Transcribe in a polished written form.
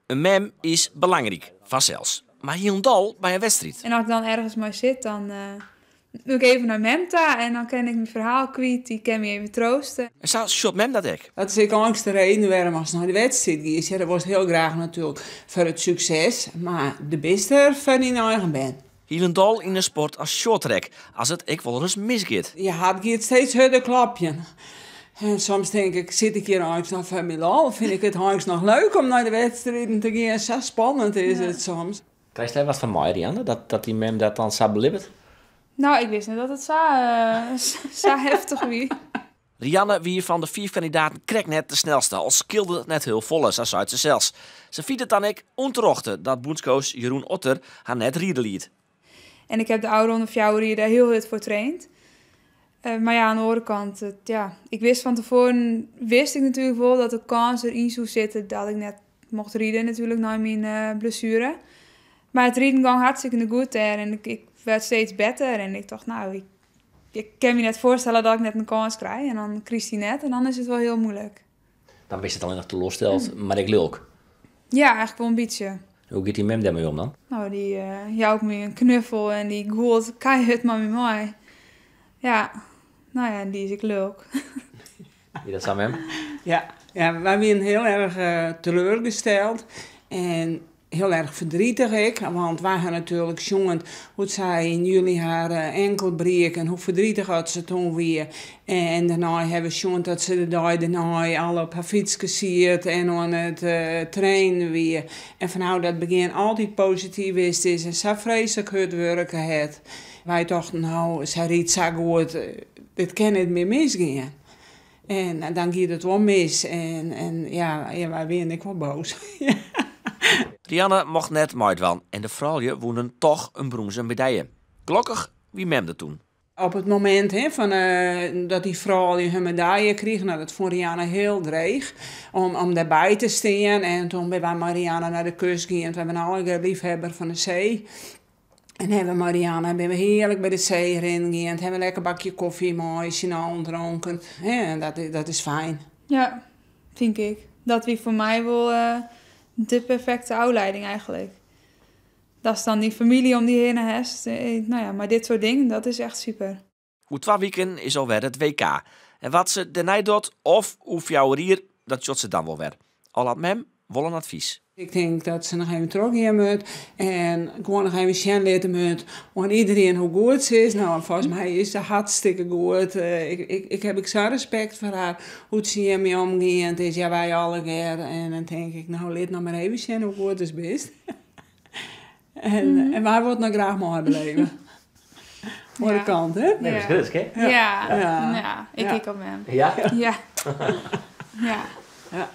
In mem is belangryk, fansels. Mar hielendal by in wedstriid. En as ik dan ergens mei sit, dan moat ik even nei mem ta en dan kin ik myn ferhaal kwyt, dy kin my even troaste. En sa sjocht mem dat ek. Dat is ek eins de reden wêrom ast nei de wedstriid giest. Ja, do wolst hiel graach natuerlik foar it sukses, mar do bist der foar dyn eigen bern. Hielendal yn in sport as shorttrack, as it ek wolris misgiet. Je hart giet steeds hurder klopjen. En soms tink ik, sit ik hjir eins noch foar myn lol? Fyn ik it eins noch leuk om nei de wedstriden te gean? Sa spannend is it soms. Krijst dêr wat fan mei, Rianne, dat dyn mem dat dan sa belibbet? No, ik wist net dat it sa heftich wie. Rianne wie fan de fiif kandidaten krekt net de snelste, al skeelde it net hiel folle, sa seit se sels. Se fynt it dan ek ûnterjochte dat bûnscoach Jeroen Otter har net ride liet. En ik heb de ôfrûne 4 jier dêr hiel hurd foar traind. Mar ja, oan de oare kant, ja, ik wist fan tefoaren, wist ik natuerlik wol dat de kâns deryn soe sitte dat ik net mocht ride natuerlik nei myn blessuere. Mar it riden gong hartstikke goed dêr en ik werd steeds better en ik tocht, nou, ik kin my net foarstelle dat ik net in kâns krij. En dan krijst dy net en dan is it wol hiel muoilik. Dan bist net allinnich teloarsteld, mar ek lilk. Ja, eigentlik wol in bytsje. Hoe giet dyn mem dêrmei om dan? No, dy jout my in knuffel en dy gûlt keihurd mei my mei. Ja, no ja, en dy is ek lilk. Wie dat sa, mem? Ja, ja, wy wienen hiel erch teleurgesteld en hiel erch verdrietig ek, want wy ha natuerlik sjoen hoe't sy yn july har enkel briek en hoe verdrietig at se toen wie. En dêrnei ha we sjoen dat se de dei dêrnei al op har fytske siet en oan it trainen wie. En fanôf dat begjin altyd posityf west is en sa freeslik hurd wurke hat. Wy tochten, no, sy rydt sa goed, dit kin net mear misgean. En dan giet it wol mis en ja, wy wienen ek wol boas. Rianne mocht net meidwaan en de froulju wûnen toch in brûnzen medalje. Gelokkich wie mem der toen. Op it momint, hè, fan dat dy froulju hun medalje krigen, nou, dat fûn Rianne hiel dreech om dêrby te stean. En toen binne wy mei Rianne nei de kust gien, wy binne allegear leafhebber fan de see. En hawwe we mei Rianne binne we hearlik by de see rinnen gien, hawwe we lekker bakje kofje mei syn allen dronken. Hè, en dat is fijn. Ja, fyn ik. Dat wie foar my wol de perfekte ôflieding eigentlik. Datst dan dyn famylje om dy hinne hast. No ja, mar dit soart dingen, dat is echt super. Oer 2 wiken is alwer it WK. En wat se dêrnei docht, of oer 4 jier, dat sjocht se dan wol wer. Al hat mem wol in advys. Ik tink dat se noch even trochgean moat en gewoan noch even sjen litte moat oan iderien hoe goed se is. No, folgens my is se hartstikke goed. Ik heb ek sa'n respekt foar har, hoe't se hjirmei omgiet. Is, ja, wy allegear. En dan tink ik, no, lit noch mar even sjen hoe goed ast bist. En wy wolle noch graach meibeleve. Oan de kant, hè? Nee, dat is grutsk, hè? Ja. Ja. Ja, ik ek op mem. Ja? Ja. Ja. Ja.